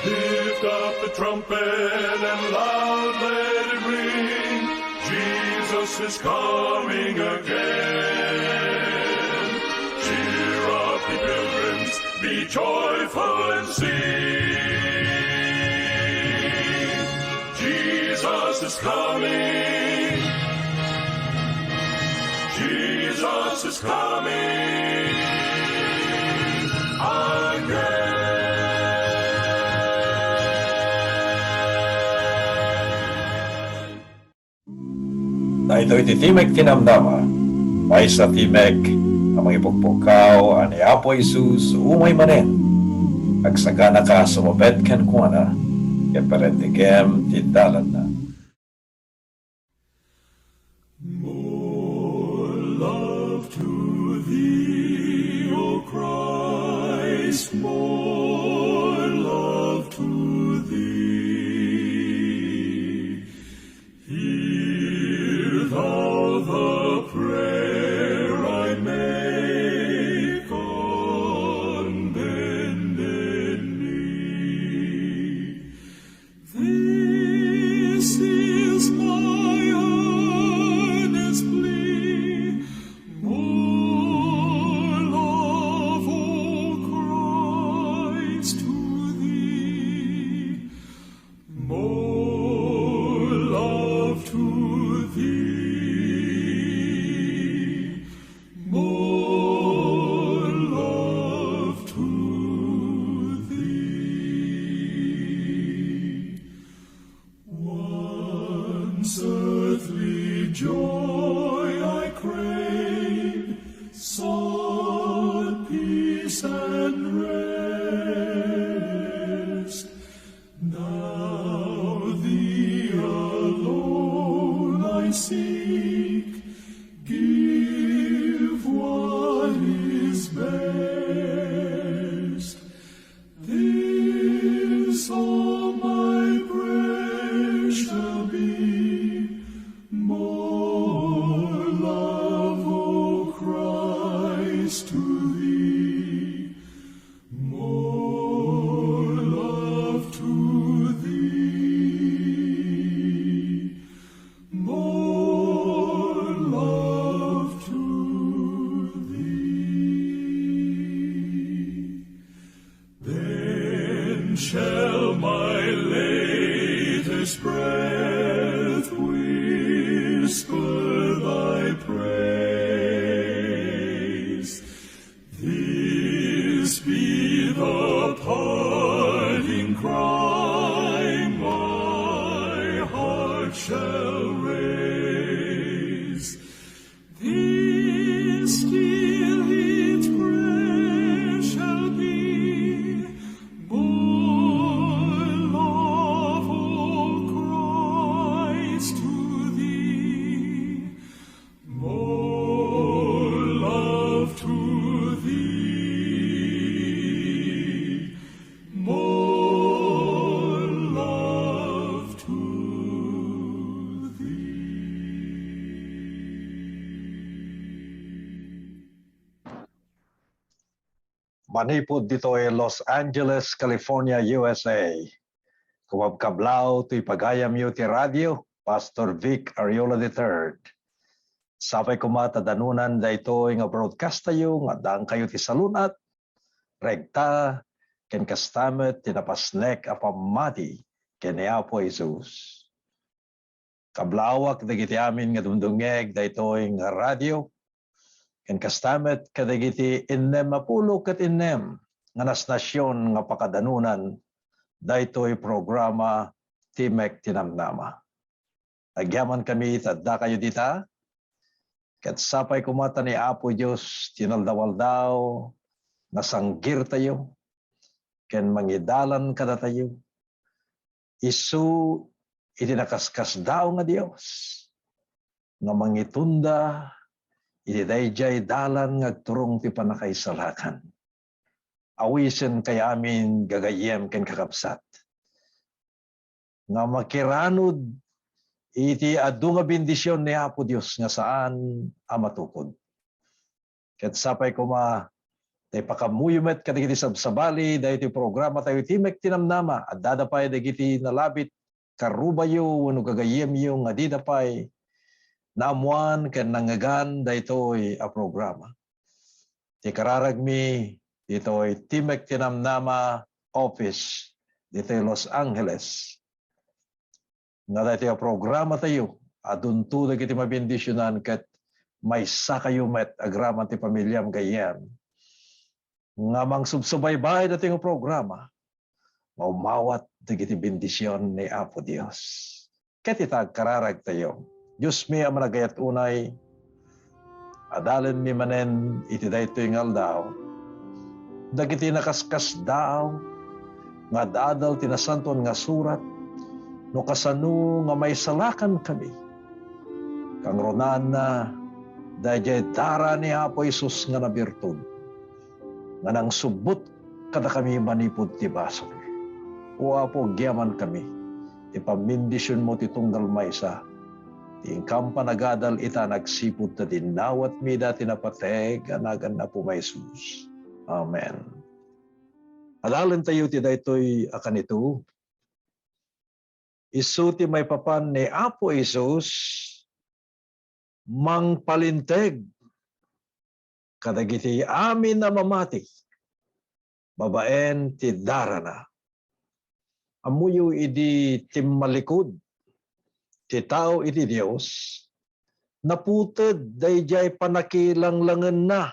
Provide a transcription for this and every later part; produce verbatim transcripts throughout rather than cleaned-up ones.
Lift up the trumpet and loud let it ring. Jesus is coming again. Cheer up, ye pilgrims, be joyful and sing. Jesus is coming. Jesus is coming again. Daytoy ti Timek ti Namnama, maysa a timek a mangipukpukkaw a ni Apo Jesus umay manen. Agsaganaka a sumabet kenkuana, ket parentegem ti dalanna. More love to thee, O Christ, more love to thee. Hear thou the prayer I make on bended knee. This is my earnest plea, more love, O Christ, to thee, more love to thee, more love to thee. Once earthly joy I craved, sought peace and rest. Now thee alone I seek, give what is best. This all my prayer shall be, more love, O Christ, to thee, more love to thee, more love to thee. Then shall my latest breath whisper thy praise. This be the parting cry my heart shall raise. This till each prayer shall be, more love, O Christ, to thee, more love to thee, more love to thee. Manipud ditoy Los Angeles, California, U S A. Kumabkablaw ti pagayamyo ti radio, Pastor Vic Ariola the third. Sapay koma ta danunan daytoy nga broadcast tayo nga addaankayo ti salun-at, regta, ken kasta met ti napasnek a pammati ken ni Apo Jesus. Kablawak dagiti amin nga dumdumngeg daytoy nga radio, ken kasta met kadagiti innem a pulo ket innem nga nasnasion nga pakadanunan daytoy programa Timek ti Namnama. Agyamankami ta addakayo dita, ket sapay koma ta ni Apo Dios ti inaldaw-aldaw nga sanggirtayo ken mangidalan kadatayo. Isu iti nakaskasdaaw nga Dios nga mangitunda iti daydiay dalan nga agturong ti pannakaisalakan. Awisen kay amin, gagayyem ken kakabsat, nga makiranud iti adu nga bendision ni Apo Dios nga saan a matukod. Ket sapay koma ta ipakaammoyo met kadagiti sabsabali daytoy programa tayo, Timek ti Namnama. Addada pay dagiti nalabit karubayo wenno gagayyemyo nga dida pay naammoan ken nangngegan daytoy a programa. Ti kararagmi ditoy Timek ti Namnama office ditoy Los Angeles. Nga daytoy a programa tayo, adunto dagiti mabendisionan ket maysakayo met agraman ti pamiliam gayyem nga mangsubsubaybay daytoy nga programa, maumawat dagiti bendision ni Apo Dios. Ket ita, agkararag tayo. Diosmi a managayat unay, adalenmi manen iti daytoy nga aldaw dagiti nakaskasdaaw nga ad-adal ti Nasantoan nga Surat, no kasano nga maisalakan kami. Kangrunaanna, daydiay dara ni Apo Jesus nga nabirtud nga nangsubbot kadakami manipud ti basol. O Apo, agyaman kami ti pammendisionmo ti tunggal maysa ti inkam panagadal ita nga agsipud ta dinnawatmi dati napateg a nagan Apo Jesus. Amen. Adalentayo ti daytoy a kanito. Isu ti maipapan ni Apo Jesus mangpalinteg kadagiti amin a mamati babaen ti darana. Ammoyo idi timmalikod ti tao iti Dios, naputed daydiay pannakilanglangenna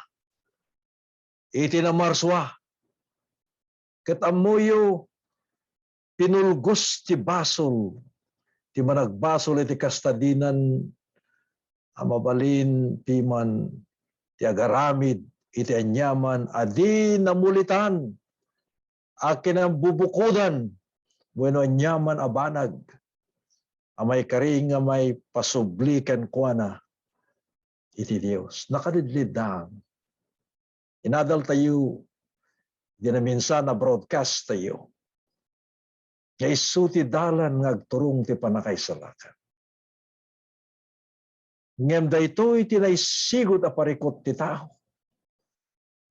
iti namarsua. Ket ammoyo, pinulgos ti basol ti managbasol iti kasta dinan a mabalin piman ti agaramid iti aniaman a di namulitan a kinambubukodan wenno aniaman a banag a maikari nga maipasubli kenkuana iti Dios. Nakadidliddang. Inadal tayo, di naminsan a broadcast tayo. Nga isu ti dalan nga agturong ti pannakaisalakan. Ngem daytoy ti naisigud a parikut ti tao.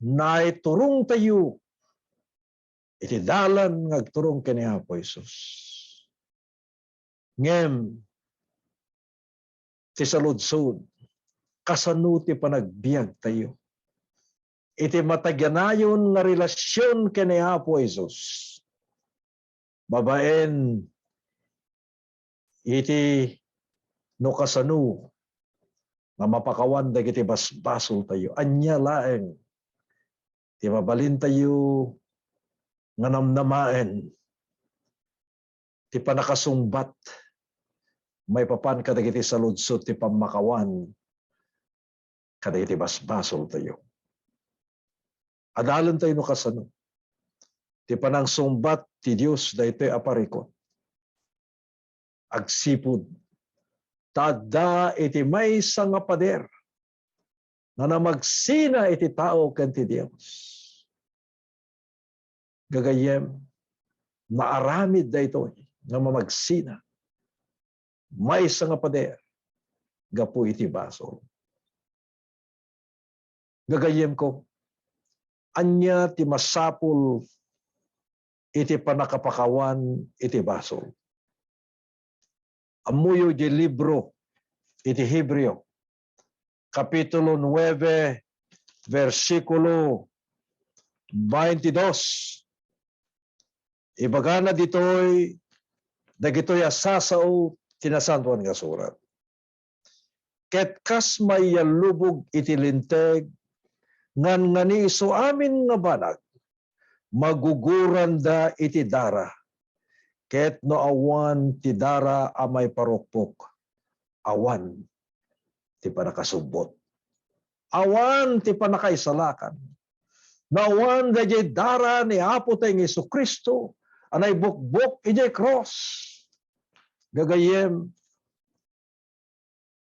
Naiturong tayo iti dalan nga agturong ken ni Apo Jesus. Ngem ti saludsod, kasano ti panagbiag tayo iti mataganayon nga relasion ken ni Apo Jesus? Babaen iti no kasano nga mapakawan dagiti basbasol tayo. Ania laeng ti mabalin tayo nga namnamaen ti pannakasungbat maipapan kadagiti saludsod ti pammakawan kadagiti basbasol tayo. Adalen tayo no kasano ti panangsungbat ti Dios daytoy a parikut. Agsipud ta adda iti maysa nga pader nga namagsina iti tao ken ti Dios. Gagayyem, naaramid daytoy nga mamagsina maysa nga pader gapu iti basol. Gagayyemko, ania ti masapul iti pannakapakawan iti basol? Ammoyo diay libro iti Hebreo, Kapitulo nuebe, bersikulo baintidos. Ibagana ditoy dagitoy a sasao ti Nasantoan nga Surat. Ket kas maiyallubog iti linteg, ngan ngani isu amin nga banag, maguguranda iti dara, ket no awan ti dara a maiparukpok, awan ti pannakasubbot. Awan ti pannakaisalakan. No awan daydiay dara ni Apo tayo nga Jesu-Cristo a naibukbok idiay krus. Gagayyem,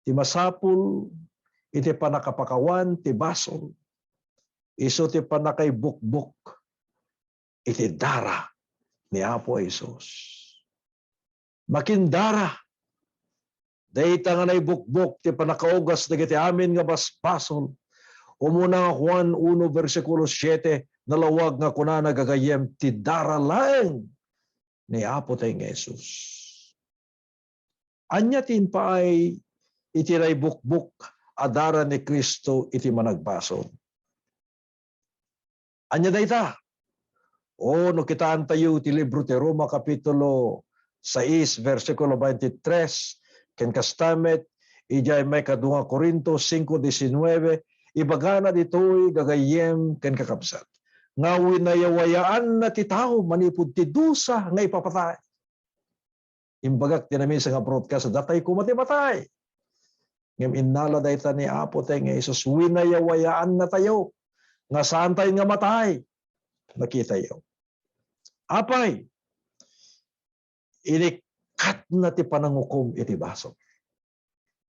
ti masapul iti pannakapakawan ti basol, isu ti pannakaibukbok iti dara ni Apo Jesus. Makindara dayta nga naibukbok ti pannakaugas dagiti amin nga basbasol Umuna nga Juan uno, bersikulo siete, nalawag nga kunana gagayyem, ti dara laeng ni Apo tayo nga Jesus. Ania ti impaay iti naibukbok a dara ni Cristo iti managbasol? Ania dayta? O, no kitaentayo ti libro ti Roma, kapitulo sais, bersikulo twenty-three, ken kasta met, idiay maikadua nga Corinto cinco diecinueve, ibagana ditoy gagayyem ken kakabsat, nga winayawayaanna ti tao manipud ti dusa nga ipapatay. Imbagak ti naminsan nga broadcast, datay koma ti matay. Ngem innala dayta ni Apo tayo nga Jesus, winayawayaannatayo nga saantayo nga matay. Nakitayo. Apay, inikkatna ti panangukom iti basol.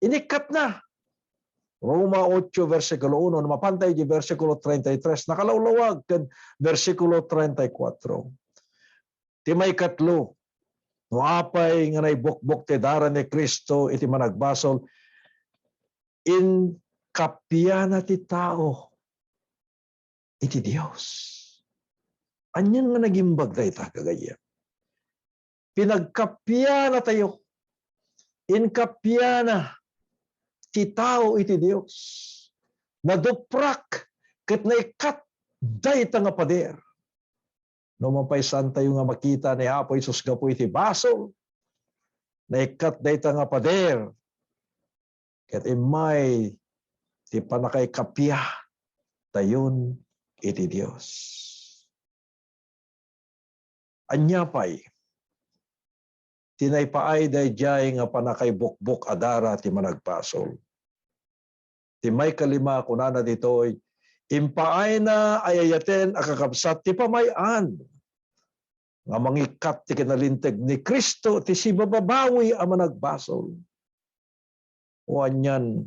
Inikkatna. Roma ocho, bersikulo uno, no mapantay di bersikulo treinta y tres, nakalawlawag ken bersikulo treinta y cuatro. Ti maikatlo, no apay nga naibukbok ti dara ni Cristo iti managbasol, inkappiana ti tao iti Dios. Anian nga nagimbag dayta, gagayyem? Pinagkappianatayo. Inkappiana ti tao iti Dios. Naduprak ket naikkat dayta nga pader. No mapaisantayo nga makita ni Apo Jesus gapu iti basol, naikkat dayta nga pader, ket immay ti pannakaikkappia tayon iti Dios. Ania pay ti naipaay daydiay nga pannakaibukbok a dara ti managbasol? Ti maikalima, kunana ditoy, impaayna a ay-ayaten a kakabsat ti pamay-an nga mangikkat ti kinalinteg ni Cristo ti sibababawi a managbasol. O anian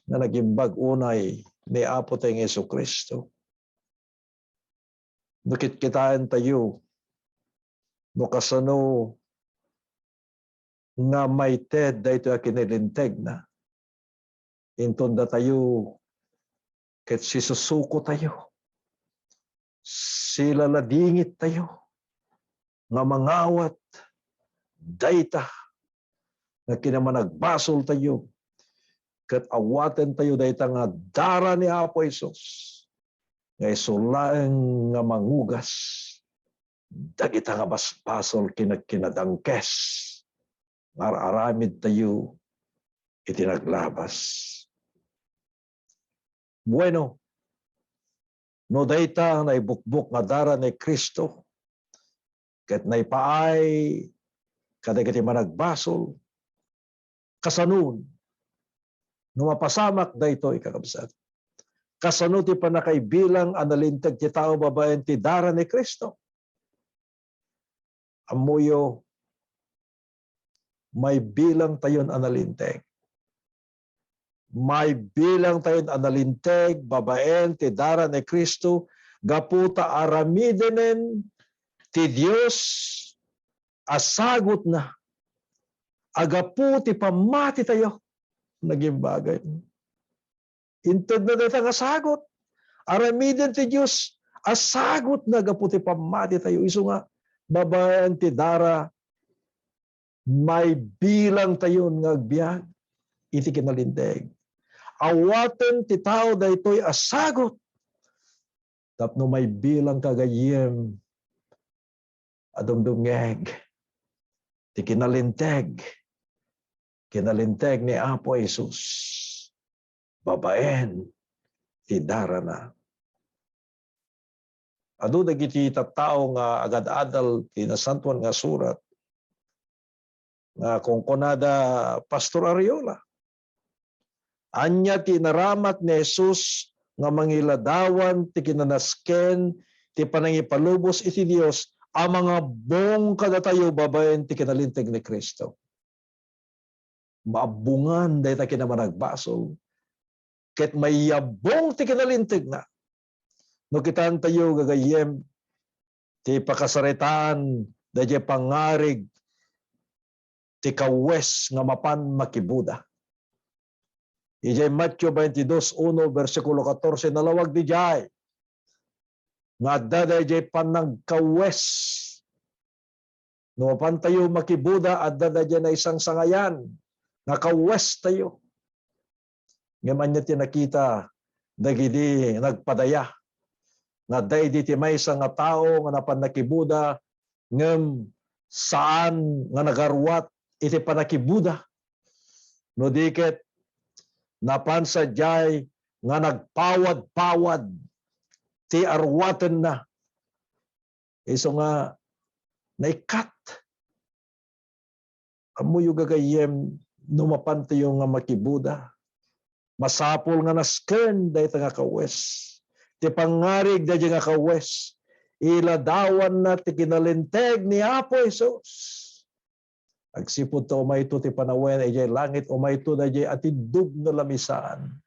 nga nagimbag unay ni Apo tayo nga Jesu-Cristo? No kitkitaentayo no kasano nga maited daytoy a kinalintegna, inton datayo ket sisusukotayo, silaladingittayo nga mangawat dayta nga kinamanagbasoltayo, ket awatentayo dayta nga dara ni Apo Jesus nga isu laeng nga mangugas dagita nga basbasol ken agkinadangkes nga ar-aramidtayo iti naglabas. Bueno, no dayta naibukbok nga dara ni Cristo ket naipaay kadagiti managbasol, kasano no mapasamak daytoy, kakabsat? Kasano ti pannakaibilang a nalinteg ti tao babaen ti dara ni Cristo? Ammoyo, maibilangtayon a nalinteg. Maibilangtayon a nalinteg babaen ti dara ni Cristo gapu ta aramidenen ti Dios a sagutna a gapu ti pammatitayo. Nagimbagay. Intedna dayta nga sagut. Aramiden ti Dios a sagutna gapu ti pammatitayo. Isu nga, babaen ti dara, maibilangtayon nga agbiag iti kinalinteg. Awaten ti tao daytoy a sagut tapno maibilangka, gayyem, a dumdumngeg ti kinalinteg, kinalinteg ni Apo Jesus babaen ti darana. Adu dagiti tattao nga agad-adal ti Nasantoan nga Surat nga kunkunada, Pastor Ariola, ania ti inaramat ni Jesus nga mangiladawan ti kinanasken ti panangipalubos iti Dios a mangabbong kadatayo babaen ti kinalinteg ni Cristo? Maabbongan dayta kinamanagbasol ket maiyabbong ti kinalintegna. No kitaentayo, gagayyem, ti pakasaritaan daydiay pangngarig ti kawes nga mapan makibuda. Idiay Mateo twenty-two uno, bersikulo katorse, nalawag didiay nga adda daydiay panagkawes. No mapantayo makibuda, adda daydiay naisangsangayan nga kawestayo. Ngem ania ti nakita dagiti nagpadaya? Nga adda idi ti maysa nga tao nga napan nakibuda, ngem saan nga nagaruat iti pannakibuda. No di ket, napan sadiay nga nagpawad-pawad ti aruatenna. Isu nga naikkat. Ammoyo, gagayyem, no mapantayo nga makibuda, masapul nga nasken dayta nga kawes. Ti pangngarig daydiay nga kawes, iladawanna ti kinalinteg ni Apo Jesus. Agsipud ta umayto ti panawen idiay langit, umayto daydiay atiddog nga lamisaan.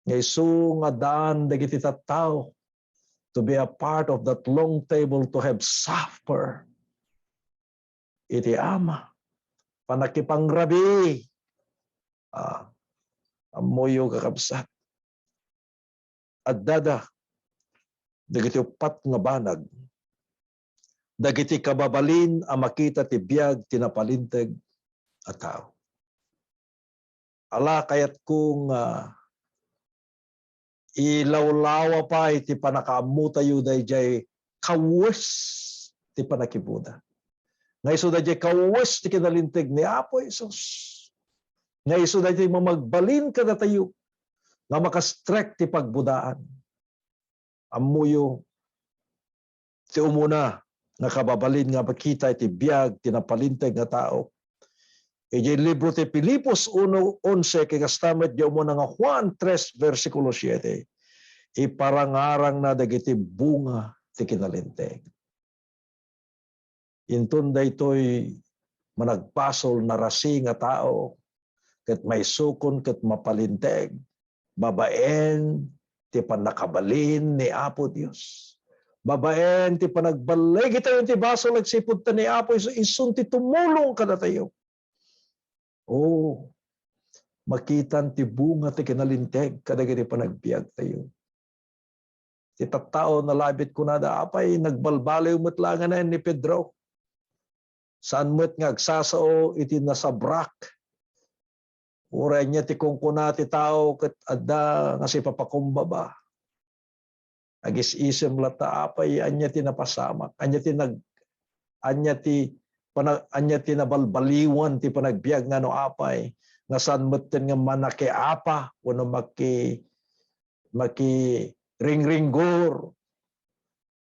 Nga isu nga daan dagiti tattao to be a part of that long table, to have supper iti Ama. Pannakipangrabii. Ah, ammoyo, kakabsat. Addada dagiti uppat nga banag dagiti kababalin a makita ti biag ti napalinteg a tao. Ala, kayatko nga ilawlawa pay ti pannakaammotayo daydiay kawes ti pannakibuda. Nga isu daydiay kawes ti kinalinteg ni Apo Jesus. Nga isu daydiay mamagbalin kadatayo nga makastrek ti pagbudaan. Ammoyo ti umuna nga kababalin nga makita iti biag ti napalinteg nga tao. Idiay libro ti Filipos uno onse, ken kasta met diay umuna nga Juan tres, bersikulo siete, iparangarangna dagiti bunga ti kinalinteg. Inton daytoy managbasol, narasi nga tao, ket maisukon ket mapalinteg babaen ti pannakabalin ni Apo Dios. Babaen ti panagballigitayo ti basol, agsipud ta ni Apo Dios isun ti tumulong kadatayo. O, makitan ti bunga ti kinalinteg kadagiti panagbiagtayo. Ti tattao, nalabit kunada, apay, nagbalbaliw met laengen ni Pedro. Saan met nga agsasao iti nasabrak. Uray ania ti kunkuna ti tao ket adda nga sipapakumbaba. Agis-isem latta, apay, ania ti napasamak, ania ti nag-, ania ti pana-, ania ti nabalbaliwan ti panagbiag nga no apay, nga saan metten nga manakiapa wenno maki-, makiringringgor.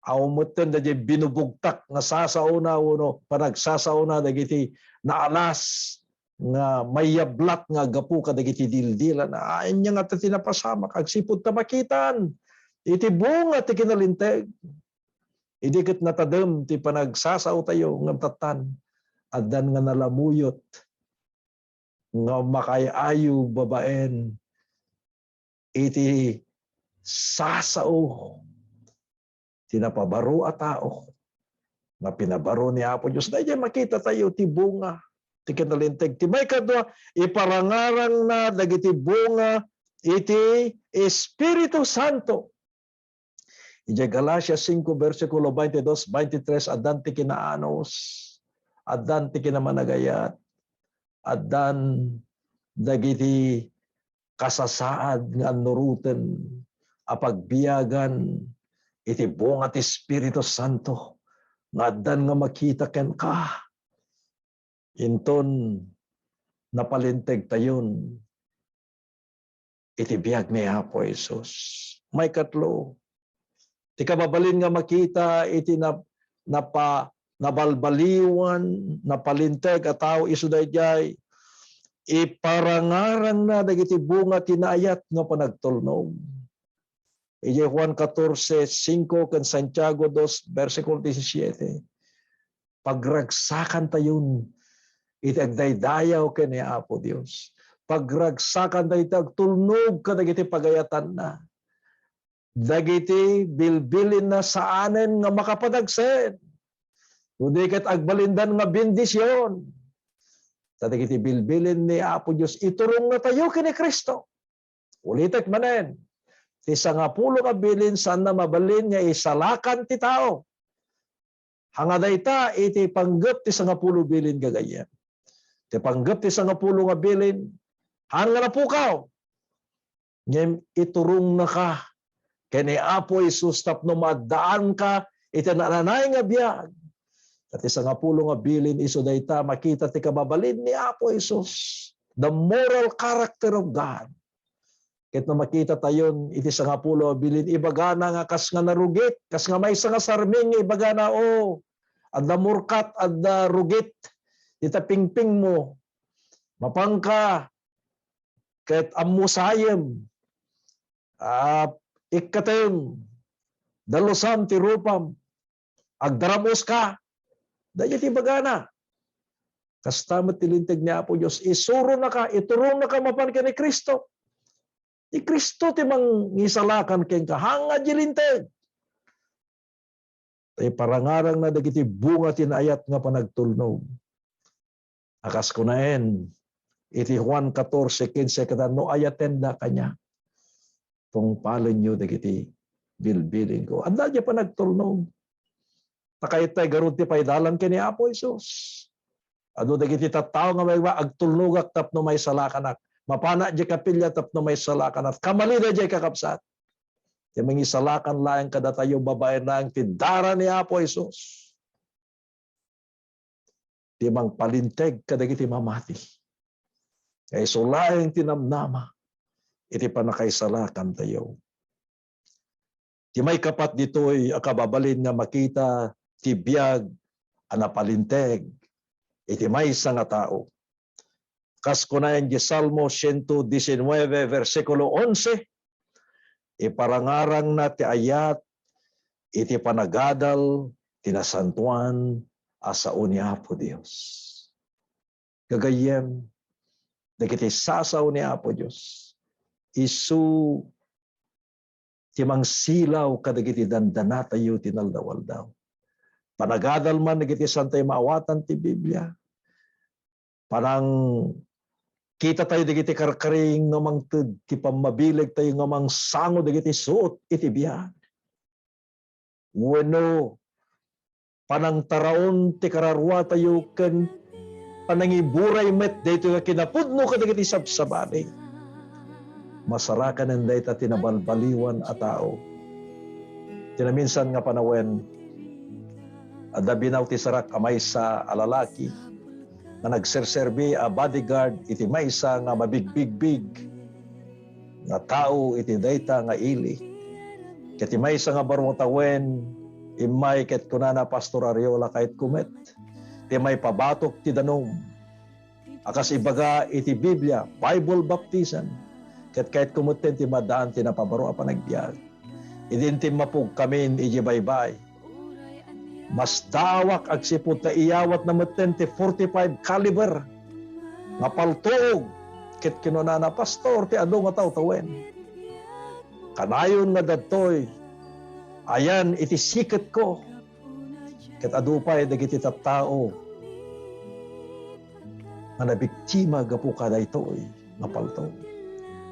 Awan metten daydiay binubugtak nga sasaona wenno panagsasaona dagiti naalas nga mayablat nga aggapu kadagiti dildilana. Ania ngata ti napasamak? Agsipud ta makitan iti bunga ti kinalinteg. Idi ket natadem ti panagsasaotayo ngem tattan, addan nga nalamuyot nga makaay-ayo babaen iti sasao ti napabaro a tao nga pinabaro ni Apo Dios. Daydiay makitatayo ti bunga ti kinalinteg. Ti maikadua, iparangarangna dagiti bunga iti Espiritu Santo. Idiay Galacia cinco, bersikulo twenty-dos, twenty-tres, addan ti kinaanus, addan ti kinamanagayat, addan dagiti kasasaad nga annuroten a pagbiagan iti bunga ti Espiritu Santo nga addan nga makita kenka. Inton napalintegtayon iti biag ni Apo Jesus. Maikatlo, ti kababalin nga makita iti na-, napa-, nabalbaliwan, napalinteg a tao isu daydiay, iparangarangna dagiti bunga ti naayat nga panagtulnog. Idiay Juan catorce cinco ken Santiago dos, bersikulo disisiete, pagragsakantayon iti agdaydayaw ken ni Apo Dios. Pagragsakantayo iti agtulnog kadagiti pagayatanna. Dagiti bilbilinna saanen nga makapanagsen. Kundi ket agbalindan nga bendision. Ta dagiti bilbilin ni Apo Dios, iturongnatayo ken ni Cristo. Ulitek manen, ti sangapulo nga bilin, saanna mabalin nga isalakan ti tao. Haan nga dayta iti panggep ti sangapulo bilin, gagayyem. Ti panggep ti sangapulo nga bilin, haan nga napukaw. Ngem iturongnaka ken ni Apo Jesus tapno maaddaanka iti nananay nga biag. Ket ti sangapulo nga bilin isu dayta, makita ti kababalin ni Apo Jesus, the moral character of God. Ket no makitatayon iti sangapulo a bilin, ibagana nga kas nga narugit, kas nga maysa nga sarming nga ibagana, "O, adda murkat, adda rugit ita pingpingmo. Mapanka ket ammo sayem, a, ikkatem, dalusam ti rupam, agdaram-oska." Daydiay ti ibagana. Kasta met ti linteg ni Apo Dios, isuronaka, iturongnaka mapan ken ni Cristo. Ni Cristo ti mangisalakan kenka, haan nga diay linteg. Ta iparangarangna dagiti bunga ti naayat nga panagtulnog. A kas kunaen iti Juan catorce quince, kada no ayatenda kaniak, tungpalenyo dagiti bilbilinko. Adda diay panagtulnog. Ta kayat tay garud ti paidalan ken ni Apo Jesus. Adu dagiti tattao nga maybag, "Agtulnogak tapno maisalakanak. Mapanak diay kapilya tapno maisalakanak." Kamalida diay, kakabsat. Ti mangisalakan laeng kadatayo babaen laeng ti dara ni Apo Jesus. Ti mangpalinteg kadagiti mamati. Nga isu laeng ti namnama iti pannakaisalakantayo. Ti maikapat ditoy a kababalin nga makita ti biag a napalinteg iti maysa nga tao. Kas kunaen di Salmo siento disinnuebe, bersikulo onse, iparangarangna ti ayat iti panagadal ti nasantoan a sao ni Apo Dios. Gagayyem, dagiti sasao ni Apo Dios, isu ti mangsilaw kadagiti dandanatayo ti naldaw-aldaw. Panagadal man dagiti santayo maawatan ti Biblia. Panangkitatayo dagiti karkari nga mangted ti pammabilegtayo nga mangsango dagiti suot iti biag. Wenno, panangtaraon ti kararuatayo ken panangiburay met daytoy nga kinapudno kadagiti sabsabali. Masarakanen dayta ti nabalbaliwan a tao. Ti naminsan nga panawen, adda binaw ti sarak a maysa a lalaki nga nagserserbi a bodyguard iti maysa nga mabigbigbig nga tao iti dayta nga ili. Ket ti maysa nga baro a tawen, immay ket kunana, "Pastor Ariola, kayatko met ti maipabatok ti danum a kas ibaga iti Biblia, Bible baptism, ket kayatko metten ti maddaan ti napabaro a panagbiag." Idi intimmapugkamin idiay baybay, masdaawak agsipud ta iyawatna metten ti forty-five caliber nga paltuog, ket kinunana, "Pastor, ti adu nga tawtawen. Kanayon nga adtoy, ayan iti siketko." Ket adu pay dagiti tattao nga nabiktima gapu kadaytoy nga palto.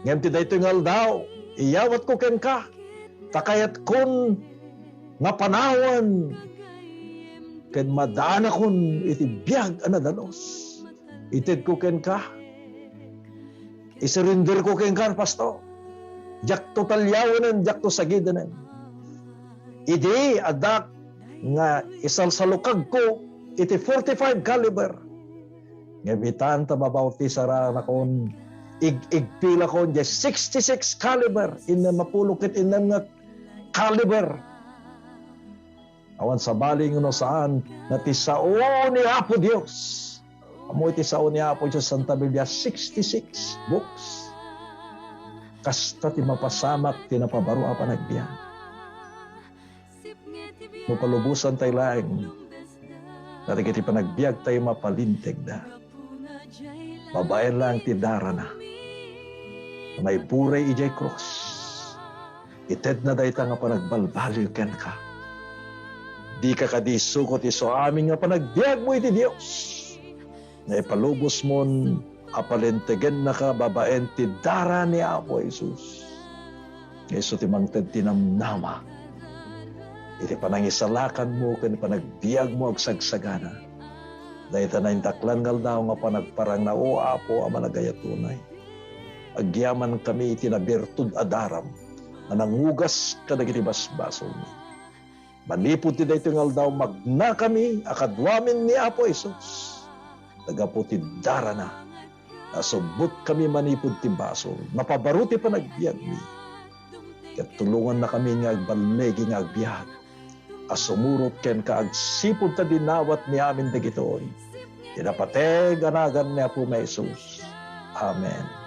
Ngem ti daytoy nga aldaw, iyawatko kenka, ta kayatkon nga panawan ken maddaanakon iti biag a nadalus. Itedko kenka, isurenderko kenka, Pastor. Diakto taliawanen, diakto sagidenen. Idi addak nga isalsalukagko iti forty-five caliber, ngem itan ta mabautisaranakon, ig-igpilakon diay sixty-six caliber, innem a pulo ket innem nga caliber. Awan sabali nga no saan nga ti sao ni Apo Dios. Ammo iti sao ni Apo Dios, Santa Biblia, sixty-six books. Kasta ti mapasamak ti napabaro a panagbiag. No palubosan tay laeng, kadagiti panagbiag tayo mapalintegda. Babaen laeng ti darana. Maiburay idiay krus. Itedna dayta nga panagbalbaliw kenka. Dika kadi isuko ti isu amin nga panagbiagmo iti Dios. nga ipalubosmon a palintegennaka babaen ti dara ni Apo Jesus. Nga isu ti mangted ti namnama iti panangisalakanmo ken panagbiagmo agsagsagana. Dayta naindaklan nga aldaw nga panagparangna, O Apo a managayat unay. Agyaman kami iti nabirtud a daram nga nangugas kadagiti basbasolmi. Manipud ti daytoy nga aldaw, magnakami a kaduamin ni Apo Jesus. Nagapu ti darana, nasubbotkami manipud ti basol, napabaro ti panagbiagmi. Ket tulongannakami nga agballigi nga agbiag a sumurot kenka agsipud ta dinawatmi amin dagitoy. Ti napateg a nagan ni Apo Jesus. Amen.